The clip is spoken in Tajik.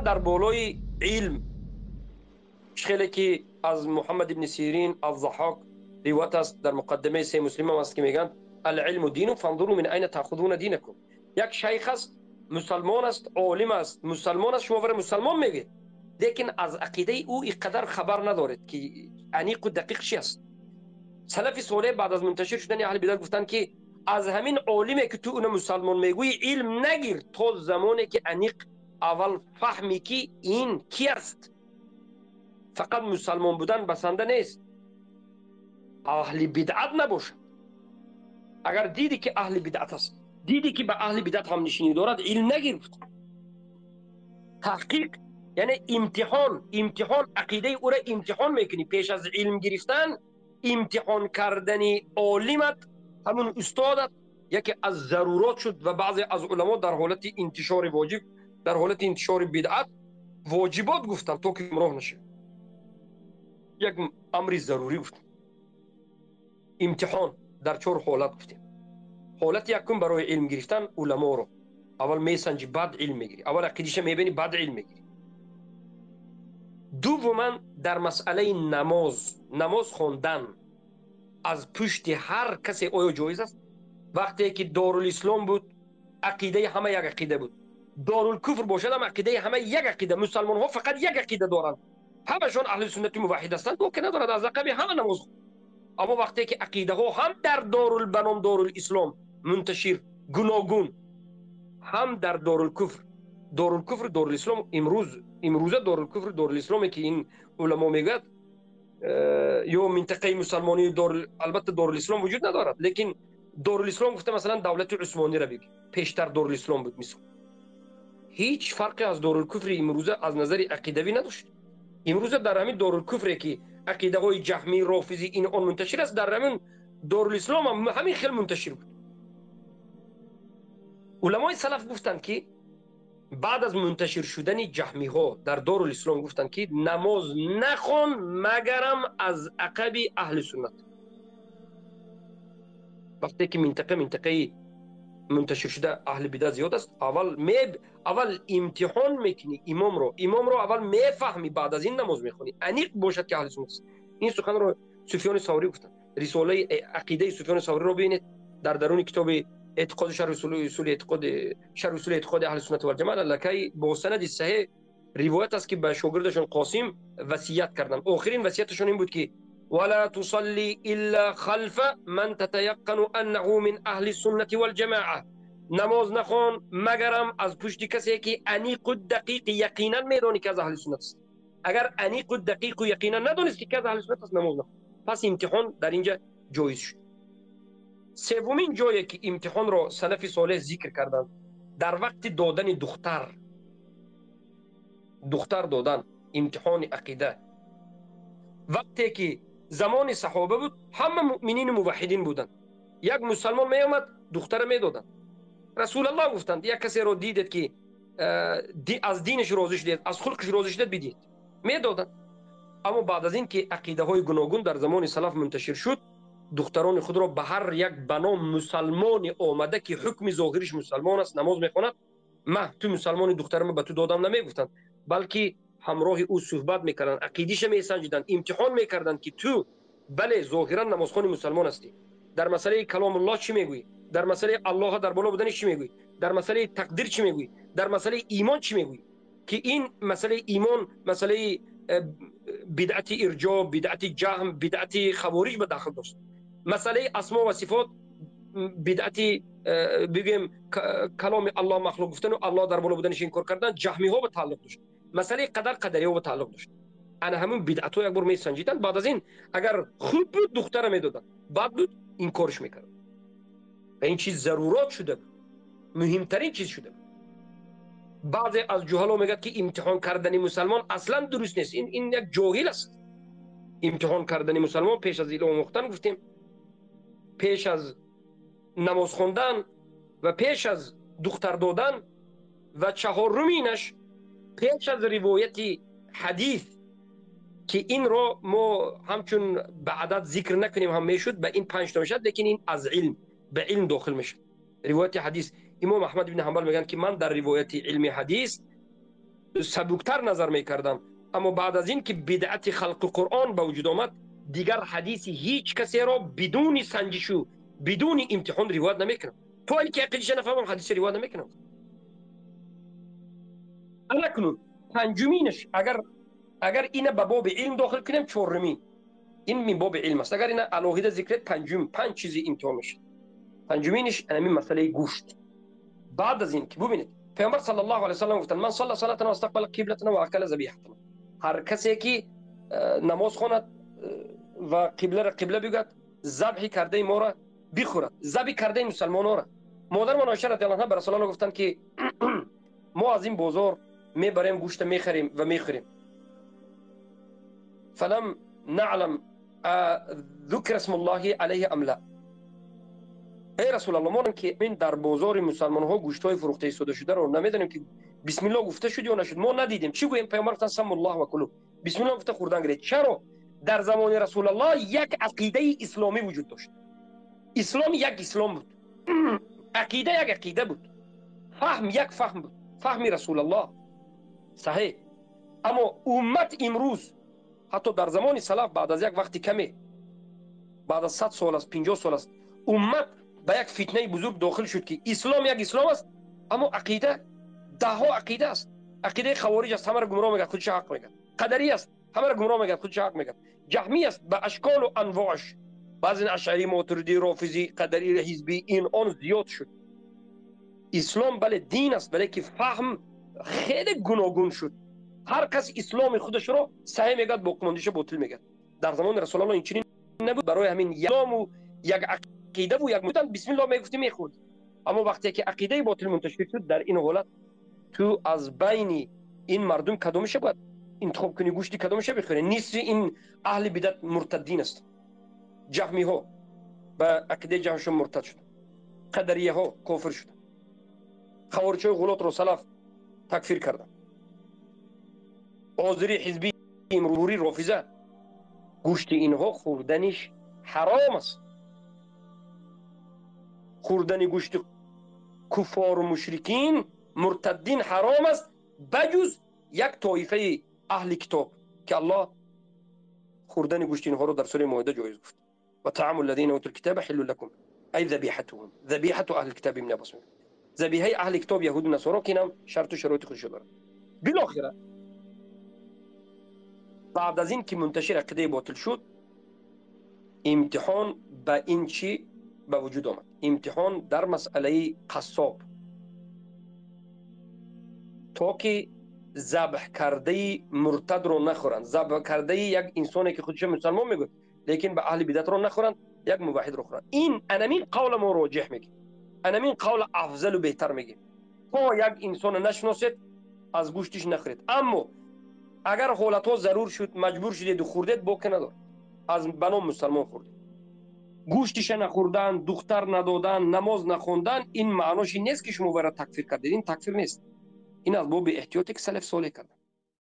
Дар болои илм хеле ки аз Муҳаммад ибн Сирин, аз Заҳҳок ривоят аст, дар муқаддимаи Саҳеҳи Муслим ҳам аст, ки мегӯянд: العلم دين فانظروا من أين تأخذون دينكم. Як шайх аст, мусалмон аст, олим аст, мусалмон аст, шумо вара мусалмон мегӯед, лекин аз ақидаи ӯ ин қадар хабар надоред, ки аниқу дақиқ чи аст. Салафи солеҳ баъд аз мунташир шудани аҳли бидат гуфтанд, ки аз ҳамин олиме, ки ту уна мусалмон мегӯӣ, илм нагир то замоне ки аниқ аввал фаҳми, ки ин ки аст. Фақат мусалмон будан басанда нест, аҳли бидъат набошад. Агар дидӣ, ки аҳли бидъат аст, дидӣ, ки ба аҳли бидъат ҳамнишинӣ дорад, илм нагир. Таҳқиқ яъне имтиҳон, имтиҳон, ақидаи ӯра имтиҳон мекунӣ пеш аз илм гирифтан. Имтиҳон кардани олимат, ҳамун устодат, яке аз зарурот шуд ва баъзе аз уламо дар ҳолати интишори воҷиб, дар ҳолати интишори бидъат воҷибот гуфтанд, то ки гумроҳ нашавад. Як амри зарурӣ гуфтанд. Имтиҳон дар чор ҳолат гуфтем. Ҳолати якум: барои илм гирифтан уламоро аввал месанҷӣ, баъд илм мегирӣ, аввал ақидиша мебинӣ, баъд илм мегирӣ. Дуввуман, дар масъалаи намоз, намоз хондан аз пушти ҳар касе оё ҷоиз аст? Вақте ки Дорулислом буд, ақидаи ҳама як ақида буд. Дорулкуфр бошад ҳам, ақидаи ҳама як ақида. Мусалмонҳо фақат як ақида доранд, ҳамашон аҳли суннати муваҳҳид ҳастанд, боке надорад аз ақаби ҳама намоз. Аммо вақте ки ақидаҳо ҳам дар дорул ба ном Дорулислом мунташир, гуногун, ҳам дар Дорулкуфр, Дорулкуфр, Дорулислом, имрӯз, имрӯза Дорулкуфр, Дорулисломе ки ин уламо мегӯяд, ё минтақаи мусалмонии, албатта Дорулислом вуҷуд надорад, лекин Дорулислом гуфта, масалан, давлати Усмониро бигӣ, пештар Дорулислом буд, мисол, ҳеҷ фарқе аз Дорулкуфри имрӯза аз назари ақидавӣ надошт. Имрӯза дар ҳамин Дорулкуфре ки ақидаҳои ҷаҳмӣ, рофизӣ, ин он мунташир аст, дар ҳамин Дорулислом ҳам ҳамин хел мунташир буд. Уламои салаф гуфтанд, ки баъд аз мунташир шудани ҷаҳмиҳо дар Дорулислом, гуфтанд, ки намоз нахон, магарам аз ақаби аҳли суннат. Вақте ки минтақа минтақаи мунташир шуда, аҳли бидат зиёд аст, аввал имтиҳон мекунӣ имомро, имомро аввал мефаҳмӣ, баъд аз ин намоз мехонӣ, аниқ бошад, ки аҳли суннат аст. Ин суханро Суфёни Саврӣ гуфтанд. Рисолаи ақидаи Суфёни Савриро бибинед дар даруни китоби эътиқоди шарҳи усули эътиқоди, шарҳи усули эътиқоди аҳли суннат валҷамоа. Аллакай бо санади саҳеҳ ривоят аст, ки ба шогирдашон Қосим васият карданд. Охирин васияташон ин буд, ки ولا تصلي إلا خلف من تتيقن أنه من أهل السنة والجماعة. Намоз нахон, магарам аз пушти касе ки аниқу дақиқ, яқинан медонӣ, ки аз аҳли суннат аст. Агар аниқу дақиқу яқинан надонисти, ки аз аҳли суннат аст, намоз нахон. Пас имтиҳон дар инҷа ҷоиз шуд. Севумин ҷое ки имтиҳонро салафи солеҳ зикр карданд, дар вақти додани духтар, духтар додан, имтиҳони ақида. Вақте ки замони саҳоба буд, ҳама муъминину муваҳҳидин буданд. Як мусалмон меомад, духтара медоданд. Расулаллоҳ гуфтанд: як касеро дидед, ки аз динаш розӣ шудед, аз хулқиш розӣ шудед, бидиҳед. Медоданд. Аммо баъд аз ин ки ақидаҳои гуногун дар замони салаф мунташир шуд, духтарони худро ба ҳар як ба ном мусалмони омада, ки ҳукми зоҳириш мусалмон аст, намоз мехонад, маҳ ту мусалмони, духтарама ба ту додам, намегуфтанд, балки ҳамроҳи ӯ суҳбат мекарданд, ақидиша месанҷиданд, имтиҳон мекарданд, ки ту бале, зоҳиран намозхони мусалмон ҳастӣ, дар масъалаи каломуллоҳ чӣ мегӯӣ? Дар масъалаи Аллоҳ дар боло будани чӣ мегӯӣ? Дар масъалаи тақдир чӣ мегӯӣ? Дар масъалаи имон чӣ мегӯӣ? Ки ин масъалаи имон масъалаи бидъати ирҷо, бидъати ҷаҳм, бидъати хавориҷ ба дахл дошт. Масъалаи асмо ва сифот, бидъати бигӯем, каломи Аллоҳ махлуқ гуфтану Аллоҳ дар боло буданиш инкор кардан, ҷаҳмиҳо ба тааллуқ дошт. Масъалаи қадар, қадариҳо ба тааллуқ дошт. Ана ҳамун бидъатҳо як бор месанҷиданд. Баъд аз ин агар хуб буд, духтара медоданд, бад буд, инкорш мекарданд. Ва ин чиз зарурот шуда буд, муҳимтарин чиз шуда буд. Баъзе аз ҷуҳало мегӯяд, ки имтиҳон кардани мусалмон аслан дуруст нест. Ин як ҷоҳил аст. Имтиҳон кардани мусалмон пеш аз илм омӯхтан гуфтем, пеш аз намоз хондан ва пеш аз духтар додан ва чаҳоруминаш, пеш аз ривояти ҳадис, ки инро мо ҳамчун ба адад зикр накунем ҳам мешуд, ба ин панҷта мешавад, лекин ин аз илм ба илм дохил мешавад, ривояти ҳадис. Имом Аҳмад ибни Ҳанбал мегӯянд, ки ман дар ривояти илми ҳадис Сабуктар назар мекардам, аммо баъд аз ин ки бидъати халқи Қуръон ба вуҷуд омад, дигар ҳадиси ҳеҷ касеро бидуни санҷишу бидуни имтиҳон ривоят намекунам. То ин ки ақидаша нафаҳмам, ҳадиса ривоят намекунам. Анакнун панҷуминаш, агар ина ба боби илм дохил кунем, чорумин ин мин боби илм аст. Агар ина алоҳида зикр, панҷум, панҷ чизи имтиҳон мешавад. Панҷуминиш анамин масъалаи гӯшт. Баъд аз ин ки бубинед, Паёмбар саллаллоҳу алайҳи васаллам гуфтанд: ман салла салатана вастақбала қиблатана ва акала забиҳатана. Ҳар касе ки намоз хонад ва қибларо қибла бигӯяд, забҳи кардаи моро бихӯрад, забҳи кардаи мусалмононро. Модармон Оиша радиаллоҳу анҳа ба Расулаллоҳ гуфтанд, ки мо аз ин бозор мебарем, гӯшта мехарем ва мехӯрем. Фалам наълам ذكر اسم الله عليه ام لا. Эй Расулаллоҳ, мо ки ин дар бозори мусалмонҳо гӯштҳои фурӯхта истода шударо намедонем, ки бисмиллоҳ гуфта шуд ё нашуд, мо надидем, чӣ гӯем? Паёмбар гуфтанд: саммуллоҳ ва кулу, бисмиллоҳ гуфта хӯрдан гиред. Чаро? Дар замони Расулаллоҳ як ақидаи исломӣ вуҷуд дошт. Ислом як ислом буд, ақида як ақида буд, фаҳм як фаҳм буд, фаҳми Расулаллоҳ саҳеҳ. Аммо уммат имрӯз, ҳатто дар замони салаф, баъд аз як вақти каме, баъд аз 100 сол аст, 50 сол аст, уммат ба як фитнаи бузург дохил шуд, ки ислом як ислом аст, аммо ақида даҳҳо ақида аст. Ақидаи хавориҷ аст, ҳамаро гумроҳ мегӯяд, худша ҳақ мегӯяд. Қадарӣ аст, ҳамаро гумроҳ мегӯяд, худша ҳақ мегӯяд. Ҷаҳмӣ аст ба ашколу анвоаш, баъзе ашъарӣ, мотуридӣ, рофизӣ, қадарӣ, ҳизбӣ, ин он зиёд шуд. Ислом бале дин аст, бале ки фаҳм хеле гуногун шуд. Ҳар кас исломи худашро саҳеҳ мегӯяд, боқимондиша ботил мегӯяд. Дар замони Расулаллоҳ инчунин набуд. Барои ҳамин ислому як ақидаву як мудан бисмиллоҳ мегуфтӣ, мехӯрд. Аммо вақте ки ақидаи ботил мунташир шуд, дар ин ҳолат ту аз байни ин мардум кадомиша бояд интихоб кунӣ, гӯшти кадомиша бихӯрӣ? Нисфи ин аҳли бидат муртаддин аст. Ҷаҳмиҳо ба ақидаи ҷаҳмшон муртад шуданд, қадарияҳо кофир шуданд, хавориҷҳои ғулотро салаф такфир карданд, озири ҳизби имрӯзӣ рофиза, гӯшти инҳо хӯрданиш ҳаром аст. Хӯрдани гӯшти куфору мушрикин, муртаддин ҳаром аст, баҷуз як тоифаи аҳли китоб, ки Аллоҳ хӯрдани гӯшти инҳоро дар сураи Моида ҷоиз гуфт: ва таъаму аллазина утул китаба ҳиллун лакум, ай забиҳатуҳум, забиҳату аҳли китаб. Ибн Аббос мегӯяд забиҳаи аҳли китоб, яҳуду насоро, ки инам шарту шароити худашо дорад. Билохира, баъд аз ин ки мунташир ақидаи ботил шуд, имтиҳон ба ин чӣ ба вуҷуд омад? Имтиҳон дар масъалаи қассоб, то ки забҳ кардаи муртадро нахӯранд, забҳ кардаи як инсоне ки худша мусалмон мегӯяд, лекин ба аҳли бидатро нахӯранд, як муваҳидро хӯранд. Ин анамин қавла мо роҷеҳ мегӯем, анамин қавла афзалу беҳтар мегӯем: то як инсона нашиносед, аз гӯштиш нахӯред. Аммо агар ҳолатҳо зарур шуд, маҷбур шудеду хӯрдед, боке надорад, аз ба ном мусалмон хӯрдед. Гӯштиша нахӯрдан, духтар надодан, намоз нахондан, ин маънош ин нест, ки шумо вайро такфир кардед. Ин такфир нест, ин аз боби эҳтиёте ки салаф солеҳ карданд.